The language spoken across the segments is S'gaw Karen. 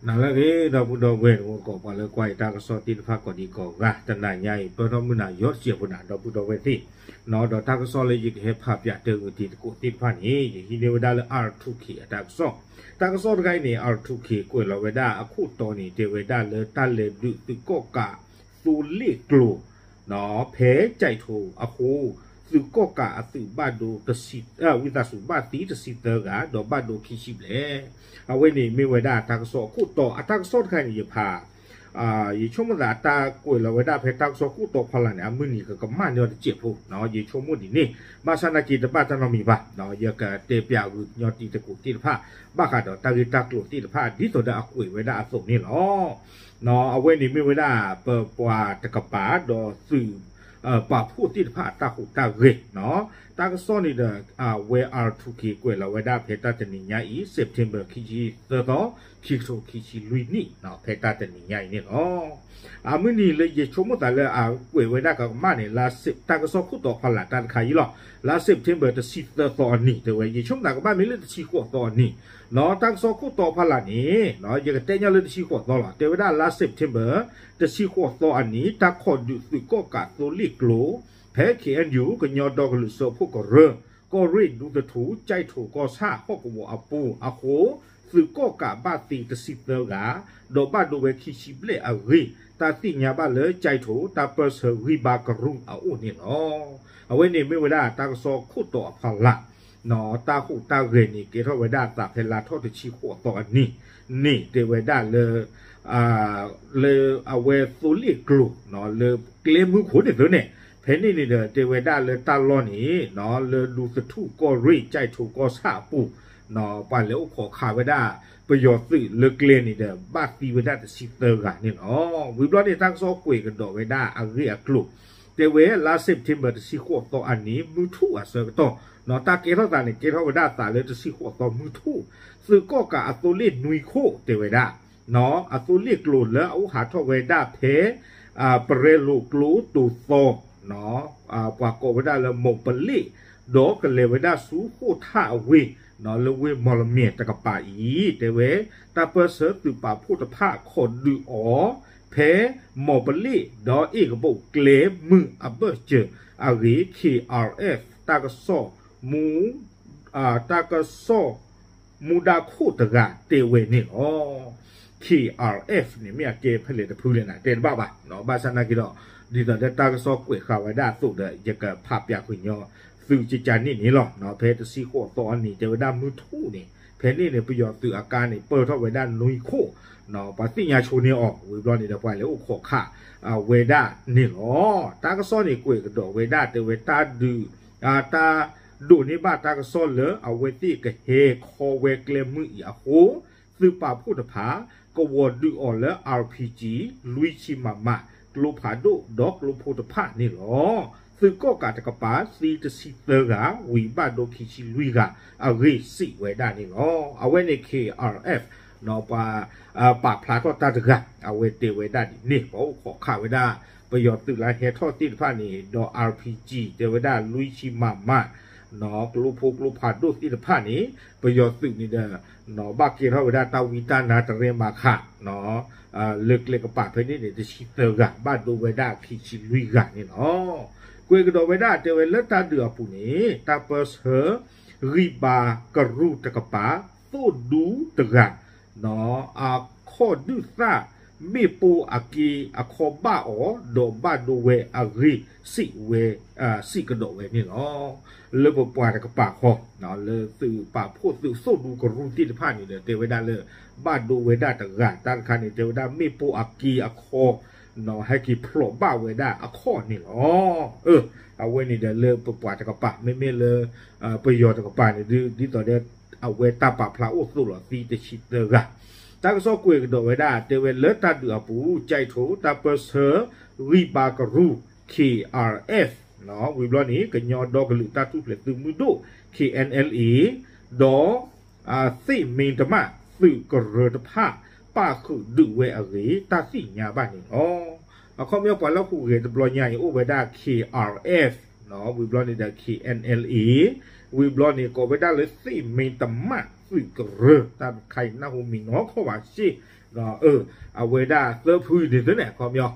နၤလၢအဂ့ၤ ဒီပုၢ်ဒီဝဲၢ်တံၤသကိး ပှၤလၢကွၢ်ယတၢ်ကစီၣ်သ့ၣ်တဖၣ်ကိးဒံးကိးဂၤ တနၤညါအံၤ ပၢၢ်ထီၣ်မုၢ်နၤယီၤတစဲးဖိနၤ ဒီပုၢ်ဒီဝဲၢ်သ့ၣ်, ဒီးတၢ်ကစီၣ်လၢယကဟဲဖးဖျါတ့ၢ်ဂုာ်တံၤသကိးသ့ၣ်တဖၣ်န့ၣ် ယဟံးန့ၢ်ဝဲဒၣ်လၢ R two K အတၢ်ကစီၣ်, တၢ်ကစီၣ်တခါအံၤန့ၣ် R two K ကွဲးလီၤဝဲဒၣ်အခိၣ်တီန့ၣ် တဲဝဲဒၣ်လၢတၢ်လဲၤဒုးသုးကီၣ်ကးသိလ့ၣ်ကျိၤ ဖဲကၠဲးထိအဃိ သုးကီၣ်ကးအသုးဘၣ်ဒိ ဝံသးစူၤဘၣ်သံတဆံသၢဂၤ ဒီးဘၣ်ဒိခံဆံဘျဲၣ်. အဝဲန့ၣ်မ့ၢ်ဝဲဒၣ်တၢ်ကစီၣ်အခိၣ်တီ အတၢ်ကစီၣ်တခါန့ၣ် ယဖး ယဆိကမိၣ်သးအတၢ်ကွဲးလီၤဝဲဒၣ်ဖဲတၢ်ကစီၣ်ခိၣ်တီဖီလာ်န့ၣ် အမုၢ်နံၤကကမၣ်န့ၢ်အီၤတစဲးဖိ, ယဆိကမိၣ်ဒ်န့ၣ် ဘၣ်ဆၣ်နာ်က့တဘၣ်တၢ်နီတမံၤဘၣ်, ယကတဲပၠးဂုာ်ကညီတံၤသကိးသ့ၣ်တဖၣ် ဘၣ်ဃးဒီးတၢ်ဂ့ၢ်တၢ်ကျိၤသ့ၣ်တဖၣ် ဒ်သိးဒီးအကွဲးဝဲဒၣ်အသိးန့ၣ်လီၤ. အဝဲန့ၣ်မ့ၢ်ဝဲဒၣ် ပပှၤတကပၤဒီးသုး ပာ်ဖှိၣ်သ့ၣ်တဖၣ်အတၢ်ဟူးတၢ်ဂဲၤ, တၢ်ကစီၣ်န့ၣ်ဒီး အဝဲ R two K ကွဲးလီၤဝဲဒၣ်ဖဲတၢ်တနံၤညါအံၤ September ခံဆံသၢသီ ခံကထိခံဆံလွံၢ်နံၣ် ဖဲတၢ်တနံၤညါအံၤန့ၣ်လီၤ. အမုၢ်နံၤလၢယဆိကမိၣ်သးလၢအကွဲးဝဲဒၣ်ကကမၣ်န့ၣ် လါ တၢ်ကစီၣ်ခိၣ်တီဖီလာ်တၢ်တခါအံၤလီၤ. လါ September တဆံသၢသီအနံၤ တဲဝဲ ယဆိကမိၣ်သးကဘၣ်မ့ၢ်လၢတဆံဃိးသီအနံၤ, တၢ်ကစီၣ်ခိၣ်တီဖီလာ်န့ၣ် ယကတဲညီလၢတဆံဃိးသီလီၤ. တဲဝဲဒၣ်လါ September တဆံဃိးသီအနံၤ တၢ်ခိးဒုးသုးကီၣ်ကးသိလ့ၣ်ကျိၤ ဖဲ K N U ကညီဒီကလုာ်စၢဖှိၣ်ကရၢ ကီၢ်ရ့ၣ်ဒူသထူ ကၠဲးထိကီၢ်ဆၣ်ဟီၣ်ကဝီၤအပူၤအဃိ သုးကီၣ်ကးဘၣ်သံတဆံသၢဂၤ ဒီးဘၣ်ဒိဝဲခံဆံဘျဲၣ်အဂ့ၢ် တၢ်သ့ၣ်ညါဘၣ်လၢကၠဲးထိ တၢ်ပၢၢ်ဆၢဂံၢ်ဘါကရူၢ်အအိၣ်န့ၣ်လီၤ. အဝဲန့ၣ်မ့ၢ်ဝဲဒၣ်တၢ်ကစီၣ်ခိၣ်တီအဖီလာ် တၢ်ဟူးတၢ်ဂဲၤန့ၣ် ကဲထီၣ်ဝဲဒၣ်အသးဖဲလါထီၣ်တဆံဃိးသီအနံၤန့ၣ် တဲဝဲဒၣ်လၢ လၢအဝဲသိလ့ၣ်ကျိၤ လၢကျဲမုၢ်ခိၣ်န့ၣ်သ့န့ၣ် ဖဲန့ၣ်န့ၣ်ဒီး တဲဝဲဒၣ်လၢတၢ်လီၢ်န့ၣ် လၢဒူသထူၣ်ကီၢ်ရ့ၣ် ကၠဲးထိကီၢ်ဆၣ်အပူၤ ပှၤလဲၤအိၣ်ခိးခးဝဲဒၣ် ပယီၤသုးလၢကျဲန့ၣ်ဒီး ဘၣ်သံဝဲဒၣ်တဆံသၢဂၤန့ၣ်လီၤ. ဝံၤဘျီန့ၣ် တၢ်ကစီၣ်ကွဲးကဒီးဝဲဒၣ်အဂ့ၢ်အကျိၤ တဲဝဲလါ September တဆံဃိးသီအနံၤ မုၢ်ထူၣ်အဆၢကတီၢ် တၢ်ကဲထီၣ်သးန့ၣ် ကဲထီၣ်ဝဲဒၣ်အသးလၢတဆံဃိးသီမုၢ်ထူၣ် သုးကီၣ်ကးအသိလ့ၣ်နွံခိၣ် တဲဝဲဒၣ် အသိလ့ၣ်ကျိၤလၢအအိၣ်ဟးထီၣ်ဝဲဒၣ်ဖဲ ပရဲလိာ်ကျိတိၤသီ ပှၤကိးဝဲဒၣ်လၢမိၢ်ပလ့ၣ် ဒီးကလဲၤဝဲဒၣ်ဆူဃိၣ်ထၣ်အဝ့ၢ် လၢဝ့ၢ်မီၢ်လမၠဲၣ်တကပၤအံၤ တဲဝဲ တၢ်ပၢၢ်ဆၢသုးပာ်ဖှိၣ်တဖၣ်ခိးဒုးအီၤ ဖဲမိၢ်ပလ့ၣ် ဒီးအ့ၣ်ကဘိၣ်ကျဲမုၢ်အဘၢၣ်စၢၤအဂ့ၢ် K R F တၢ်ကစီၣ်မူ တၢ်ကစီၣ်မူဒါခိၣ်တဂၤတဲဝဲန့ၣ်လီၤ. K R F န့ၣ် မ့ၢ်အကဲဖဲလဲၣ်တဖုလဲၣ်နၤ တဲတဘၣ်ဘၣ်, ဘၣ်ဆၣ်နာ်က့ဒီး ဒ်သိးဒီးတၢ်ကစီၣ်ကွဲးဃာ်ဝဲဒၣ်အသိးဒီး ယကဖးပၠးဃုာ်ညီသုကကန့ၣ်န့ၣ်လီၤ. ဖဲတဆံဃိးသီအနံၤ တဲဝဲဒၣ်မုၢ်ထူၣ်န့ၣ် ဖဲန့ၣ်န့ၣ် ပယီၤသုးအကါန့ၣ် ပၢၢ်ထီၣ်ဝဲဒၣ်နွံခိၣ် ပှၤသ့ၣ်ညါဆိန့ၢ်အီၤ ဝံၤဘျီန့ၣ်ဒီး ပှၤလဲၤအိၣ်ခိးခးဝဲဒၣ်န့ၣ်လီၤ. တၢ်ကစီၣ်န့ၣ်ကွဲးကဒီးဝဲဒၣ် တဲဝဲတၢ်ဒုး တၢ်ဒိးန့ၢ်ဘၣ်တၢ်ကစီၣ်လၢအဝဲသ့ၣ်ကဟဲခီဝဲကျဲမုၢ်အံၤအဃိ သုးပာ်ဖှိၣ်တဖၣ် ကဝီၤဒုးအီၤလၢ R P G လွံၢ်ဆံ MM ကျိဖးဒိၣ် ဒီးကျိဖိတဖၣ်န့ၣ်လီၤ. သုးကီၣ်ကးတကပၤ သံတဆံသၢဂၤ ဝံၤဘၣ်ဒိခံဆံလွံၢ်ဂၤအဂ့ၢ် စံးဝဲဒၣ်န့ၣ်လီၤ. အဝဲန့ၣ် K R F ပှၤ ပာ်ဖျါထီၣ်တၢ်တဂၤ အဝဲတဲဝဲဒၣ်ဒ်န့ၣ် ပှၤအိၣ်ခိးခးဝဲဒၣ် ပယီၤသုးလၢဟဲထီၣ်သ့ၣ်တဖၣ်န့ၣ် ဒီး R P G တဲဝဲဒၣ်လွံၢ်ဆံ MM ကျိဖိကျိဖးဒိၣ်သ့ၣ်တဖၣ်န့ၣ် ပယီၤသုးန့ၣ်ဒီး ဘၣ်ကဲထီၣ်ဝဲဒၣ်တၢ်ဝံတၢ်နါတရဲမၤခး လၢကျဲကပၤဖဲန့ၣ်န့ၣ် တဆံသၢဂၤ ဘၣ်ဒိဝဲဒၣ်ခံဆံလွံၢ်ဂၤန့ၣ်လီၤ. ကွဲးကဒီးဝဲဒၣ်တဲဝဲလၢတၢ်ဒုးအပူၤန့ၣ် တၢ်ပၢၢ်ဆၢ ဂံၢ်ဘါကရူၢ်တကပၤ သိၣ်ဒူတဂၤ အခီၣ်ဒုၣ်သၣ် မ့ၣ်ပိၢ်အက့အခီၣ်ဘၣ်အီၤ ဒီးဘၣ်ဒိဝဲအဂ့ၢ် စံးဝဲ စံးကဒီးဝဲန့ၣ်လီၤ. လၢပပှၤတကပၤဃီ လၢသုးပာ်ဖှိၣ်သုးသိၣ်ဒူကရူၢ်သ့ၣ်တဖၣ်န့ၣ်ဒီး တဲဝဲဒၣ်လၢ ဘၣ်ဒိဝဲဒၣ်တဂၤ တၢ်တခါန့ၣ် တဲဝဲဒၣ်မ့ၣ်ပိၢ်အက့အခီၣ် ဟဲက့ၤဖျိးဘၣ်ဝဲဒၣ်အခီၣ်န့ၣ်လီၤ. အဝဲန့ၣ်ဒီးလၢပပှၤတကပၤ မ့မ့ၢ်လၢ ပယီၤတကပၤန့ၣ်ဒုး ဒ်သိးဒီး အဝဲတၢ်ပာ်ဖျါအိၣ်သိးလီၤသံတဆံသၢဂၤ တၢ်ကစီၣ်ကွဲးကဒီးဝဲဒၣ် တဲဝဲလၢတၢ်ဒုးအပူၤ ကၠဲးထိ တၢ်ပၢၢ်ဆၢ ဂံၢ်ဘါကရူၢ် K R F ဝံၤဘျီန့ၣ် ကညီဒီကလုာ်တၢ်ထူၣ်ဖျဲးသုးမုၢ်ဒိၣ် K N L A ဒီး သ့ၣ်မ့ၢ်တမၣ်သုးကရၢတဖၣ် ပာ်ဃုာ်ဒုးဝဲအဂ့ၢ် တၢ်သ့ၣ်ညါဘၣ်န့ၣ်လီၤ. အခီပညီပှၤလၢဟူးဂဲၤတဘျီညါအံၤ အိၣ်ဝဲဒၣ် K R F ဝံၤဘျီန့ၣ်ဒီး K N L A ဝံၤဘျီန့ၣ် ကိးဝဲဒၣ်လၢသ့ၣ်မ့ၢ်တမၣ်သုးကရၢ တၢ်တခါအံၤနၢ်ဟူမံၤနီၢ်ခီၣ်ဘၣ်စ့ၢ် အဝဲဒၣ်သၢဖုန့ၣ်သ့န့ၣ် အခီပညီ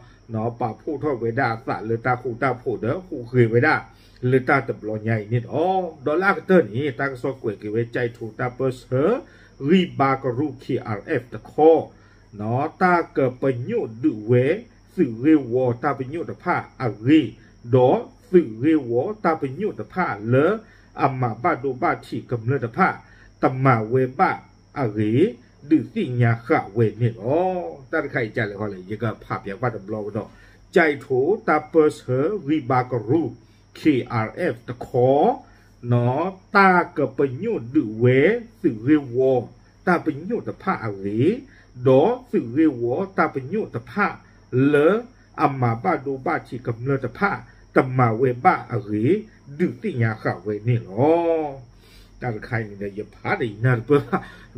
ပာ်ဖှိၣ်ထီၣ်ဝဲဒၣ်အသးလၢတၢ်ဃူတၢ်ဖိးဒီး ဟူးဂဲၤဝဲဒၣ်လၢတၢ်တဘျီညါအံၤန့ၣ်လီၤ. ဒီးလၢအကတၢၢ်န့ၣ် တၢ်ကစီၣ်ကွဲးက့ၤဝဲ ကၠဲးထိတၢ်ပၢၢ်ဆၢ ဂံၢ်ဘါကရူၢ် ခ့ၣ်အၣ်အၣ်အၣ် တခီ တၢ်ကပညိၣ်ဒုးဝဲ သုးဂ့ၢ်ဝီတၢ်ပညိၣ်တဖၣ်အဂ့ၢ်, ဒီးသုးဂ့ၢ်ဝီတၢ်ပညိၣ်တဖၣ်လၢအမၤဘၣ်ဒိဘၣ်ထံးကမျၢၢ်တဖၣ် တမၤဝဲဘၣ်အဂ့ၢ် ဒုးသ့ၣ်ညါဃာ်ဝဲန့ၣ်လီၤ. တၢ်တခါအံၤကလဲၣ်ဃီလဲၣ် ယကဖးပၠးကွၢ်တဘျီကဒီး, ကၠဲးထိတၢ်ပၢၢ်ဆၢဂံၢ်ဘါကရူၢ် ခ့ၣ်အၣ်အၣ်အၣ် တခီ တၢ်ကပညိၣ်ဒုးဝဲ သုးဂ့ၢ်ဝီတၢ်ပညိၣ်တဖၣ်အဂ့ၢ်, ဒီးသုးဂ့ၢ်ဝီတၢ်ပညိၣ်တဖၣ်လၢအမၤဘၣ်ဒိဘၣ်ထံးကမျၢၢ်တဖၣ် တမၤဝဲဘၣ်အဂ့ၢ် ဒုးသ့ၣ်ညါဃာ်ဝဲန့ၣ်လီၤ. တၢ်တခါအံၤန့ၣ်ဒီး ယဖးဒီးယနၢ်တပၢၢ်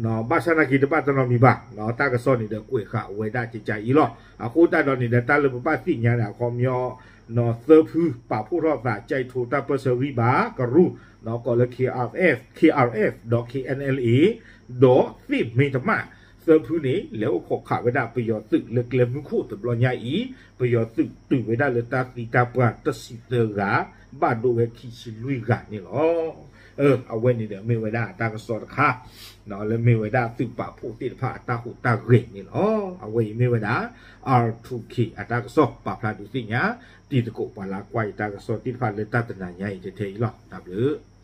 ဘၣ်, ဘၣ်ဆၣ်နာ်က့တဘၣ်တနီၤမံၤဘၣ်, တၢ်ကစီၣ်န့ၣ်ဒီးကွဲးဃာ်ဝဲဒၣ်ကကါအံၤလီၤ. အဃိသတးဒီးန့ၣ်ဒီး တၢ်လၢပဘၣ်သ့ၣ်ညါန့ၣ် အခီပညီ သၢဖုပာ်ဖှိၣ်ထီၣ်သး ကၠဲးထိတၢ်ပၢၢ်ဆၢဂံၢ်ဘါကရူၢ် ကိးလၢ ခ့ၣ်အၣ်အၣ်အၣ် ဒီး ခ့ၣ်အဲၣ်အၣ်လ်အ့ ဒီးသ့ၣ်မ့ၢ်တမၣ် သၢဖုန့ၣ် လဲၤအိၣ်ခိးခးဝဲဒၣ်ပယီၤသုးလၢကျဲမုၢ်ခိၣ်တဘျီညါအံၤ, ပယီၤသုးတုၤဝဲဒၣ်လၢတၢ်သံတၢ်ပှၢ်တဆံသၢဂၤ, ဘၣ်ဒိဝဲခံဆံလွံၢ်ဂၤန့ၣ်လီၤ. အဝဲန့ၣ်ဒီးမ့ၢ်ဝဲဒၣ်တၢ်ကစီၣ်တခါ လၢမ့ၢ်ဝဲဒၣ်သုးပာ်ဖှိၣ်သ့ၣ်တဖၣ်အတၢ်ဟူးတၢ်ဂဲၤန့ၣ်လီၤ. အဝဲအံၤမ့ၢ်ဝဲဒၣ် R two K အတၢ်ကစီၣ်ပာ်ဖျါဒုးသ့ၣ်ညါ တံၤသကိးပှၤလၢကွၢ်ယတၢ်ကစီၣ်သ့ၣ်တဖၣ်လၢတၢ်တနၤညါအံၤတထဲအံၤလီၤ. တၢ်ဘျုး